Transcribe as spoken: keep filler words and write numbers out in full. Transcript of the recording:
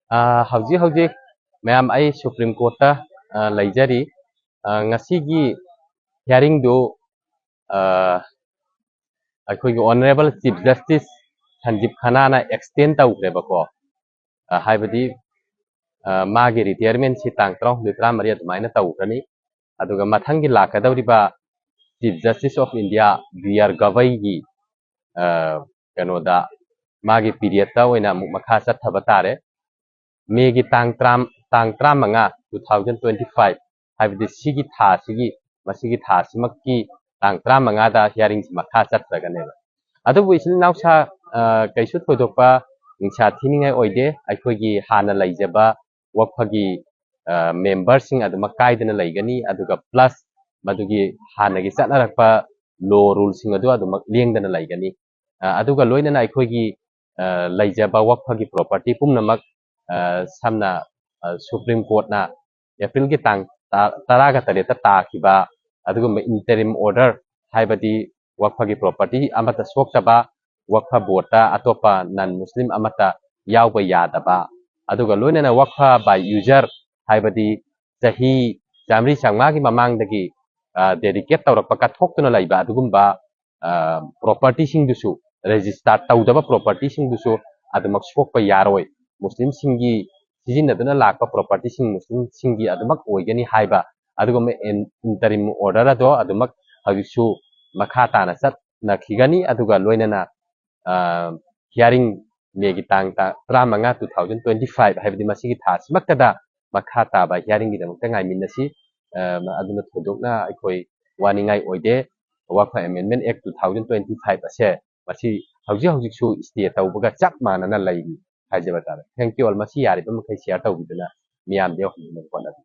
ꯑ, ꯍꯧꯖꯤꯛ ꯍꯧꯖꯤꯛ ꯃꯌꯥꯝ, ꯑꯩ Supreme Courtꯇ, ꯑ, ꯂꯩꯖꯔꯤ꯫ ꯑ, ꯉꯁꯤꯒꯤ hearingꯗꯨ, ꯑ, ꯑꯩꯈꯣꯏꯒꯤ Honourable Chief Justice ꯁꯟꯖꯤꯞ ꯈꯟꯅꯥꯅ extend ꯇꯧꯈ꯭ꯔꯦꯕꯀꯣ꯫ ꯑ, ꯍꯥꯏꯕꯗꯤ, ꯑ, ꯃꯥꯒꯤ retirementꯁꯤ ꯇꯥꯡ ꯇꯔꯥꯍꯨꯝꯗꯣꯏ, ꯇꯔꯥꯃꯔꯤ ꯑꯗꯨꯃꯥꯏꯅ ꯇꯧꯈ꯭ꯔꯅꯤ꯫ ꯑꯗꯨꯒ ꯃꯊꯪꯒꯤ ꯂꯥꯛꯀꯗꯧꯔꯤꯕ Chief Justice of India B R ꯒꯕꯩꯒꯤ, ꯑ, ꯀꯩꯅꯣꯗ, ꯃꯥꯒꯤ periodꯇ ꯑꯣꯏꯅ ꯑꯃꯨꯛ ꯃꯈꯥ ꯆꯠꯊꯕ ꯇꯥꯔꯦ꯫ ꯃꯦꯒꯤ ꯇꯥꯡ ꯇꯔꯥ, ꯇꯥꯡ ꯇꯔꯥꯃꯉꯥ, two thousand twenty five, ꯍꯥꯏꯕꯗꯤ ꯁꯤꯒꯤ ꯊꯥꯁꯤꯒꯤ, ꯃꯁꯤꯒꯤ ꯊꯥꯁꯤꯃꯛꯀꯤ ꯇꯥꯡ ꯇꯔꯥꯃꯉꯥꯗ hearingꯁꯤ ꯃꯈꯥ ꯆꯠꯊꯔꯒꯅꯦꯕ꯫ ꯑꯗꯨꯕꯨ ꯏꯆꯤꯜ ꯏꯅꯥꯎꯁꯥ, ꯑ, ꯀꯩꯁꯨ ꯊꯣꯏꯗꯣꯛꯄ ꯅꯤꯡꯁꯥ ꯊꯤꯅꯤꯡꯉꯥꯏ ꯑꯣꯏꯗꯦ꯫ ꯑꯩꯈꯣꯏꯒꯤ ꯍꯥꯟꯅ ꯂꯩꯖꯕ ꯋꯛꯐꯒꯤ, ꯑ, memberꯁꯤꯡ ꯑꯗꯨꯃꯛ ꯀꯥꯏꯗꯅ ꯂꯩꯒꯅꯤ, ꯑꯗꯨꯒ plus ꯃꯗꯨꯒꯤ ꯍꯥꯟꯅꯒꯤ ꯆꯠꯅꯔꯛꯄ law ruleꯁꯤꯡ ꯑꯗꯨ ꯑꯗꯨꯃꯛ ꯂꯦꯡꯗꯅ ꯂꯩꯒꯅꯤ꯫ ꯑ, ꯑꯗꯨꯒ ꯂꯣꯏꯅꯅ ꯑꯩꯈꯣꯏꯒꯤ, ꯑ, ꯂꯩꯖꯕ ꯋꯛꯐꯒꯤ property ꯄꯨꯝꯅꯃꯛ, ꯑ, ꯁꯝꯅ, ꯑ, Supreme Courtꯅ Aprilꯒꯤ ꯇꯥꯡ ꯇ-, ꯇꯔꯥꯒ ꯇꯔꯦꯠꯇ ꯇꯥꯈꯤꯕ ꯑꯗꯨꯒꯨꯝꯕ interim order, ꯍꯥꯏꯕꯗꯤ ꯋꯛꯐꯒꯤ property ꯑꯃꯠꯇ ꯁꯣꯛꯇꯕ, ꯋꯛꯐ boardꯇ ꯑꯇꯣꯞꯄ non Muslim ꯑꯃꯠꯇ ꯌꯥꯎꯕ ꯌꯥꯗꯕ, ꯑꯗꯨꯒ ꯂꯣꯏꯅꯅ ꯋꯛꯐ by user, ꯍꯥꯏꯕꯗꯤ ꯆꯍꯤ ꯆꯥꯃꯔꯤ ꯆꯥꯝꯃꯉꯥꯒꯤ ꯃꯃꯥꯡꯗꯒꯤ, ꯑ, dedicate ꯇꯧꯔꯛꯄ, ꯀꯠꯊꯣꯛꯇꯨꯅ ꯂꯩꯕ ꯑꯗꯨꯒꯨꯝꯕ, ꯑ, propertyꯁꯤꯡꯗꯨꯁꯨ, register ꯇꯧꯗꯕ propertyꯁꯤꯡꯗꯨꯁꯨ ꯑꯗꯨꯃꯛ ꯁꯣꯛꯄ ꯌꯥꯔꯣꯏ꯫ ꯃꯨꯁꯂꯤꯝꯁꯤꯡꯒꯤ ꯁꯤꯖꯤꯟꯅꯗꯨꯅ ꯂꯥꯛꯄ propertyꯁꯤꯡ ꯃꯨꯁꯂꯤꯝꯁꯤꯡꯒꯤ ꯑꯗꯨꯃꯛ ꯑꯣꯏꯒꯅꯤ ꯍꯥꯏꯕ ꯑꯗꯨꯒꯨꯝꯕ in-, interim order ꯑꯗꯣ ꯑꯗꯨꯃꯛ ꯍꯧꯖꯤꯛꯁꯨ ꯃꯈꯥ ꯇꯥꯅ ꯆꯠꯅꯈꯤꯒꯅꯤ꯫ ꯑꯗꯨꯒ ꯂꯣꯏꯅꯅ, ꯑ, hearing ꯃꯦꯒꯤ ꯇꯥꯡ ꯇ-, ꯇꯔꯥꯃꯉꯥ, two thousand twenty five, ꯍꯥꯏꯕꯗꯤ ꯃꯁꯤꯒꯤ ꯊꯥꯁꯤꯃꯛꯇꯗ ꯃꯈꯥ ꯇꯥꯕ hearingꯒꯤꯗꯃꯛꯇ ꯉꯥꯏꯃꯤꯟꯅꯁꯤ꯫ ꯑ, ꯑꯗꯨꯅ ꯊꯣꯏꯗꯣꯛꯅ ꯑꯩꯈꯣꯏ ꯋꯥꯅꯤꯡꯉꯥꯏ ꯑꯣꯏꯗꯦ꯫ ꯋꯛꯐ Amendment Act two thousand twenty five ꯑꯁꯦ ꯃꯁꯤ ꯍꯧꯖꯤꯛ ꯍꯧꯖꯤꯛꯁꯨ stay ꯇꯧꯕꯒ ꯆꯞ ꯃꯥꯟꯅꯅ ꯂꯩꯔꯤ ꯍꯥꯏꯖꯕ ꯇꯥꯔꯦ꯫ Thank you all꯫ ꯃꯁꯤ ꯌꯥꯔꯤꯕ ꯃꯈꯩ share ꯇꯧꯕꯤꯗꯨꯅ ꯃꯤꯌꯥꯝꯗ ꯌꯧꯍꯟꯅꯕ ꯍꯣꯠꯅꯕꯤꯌꯨ꯫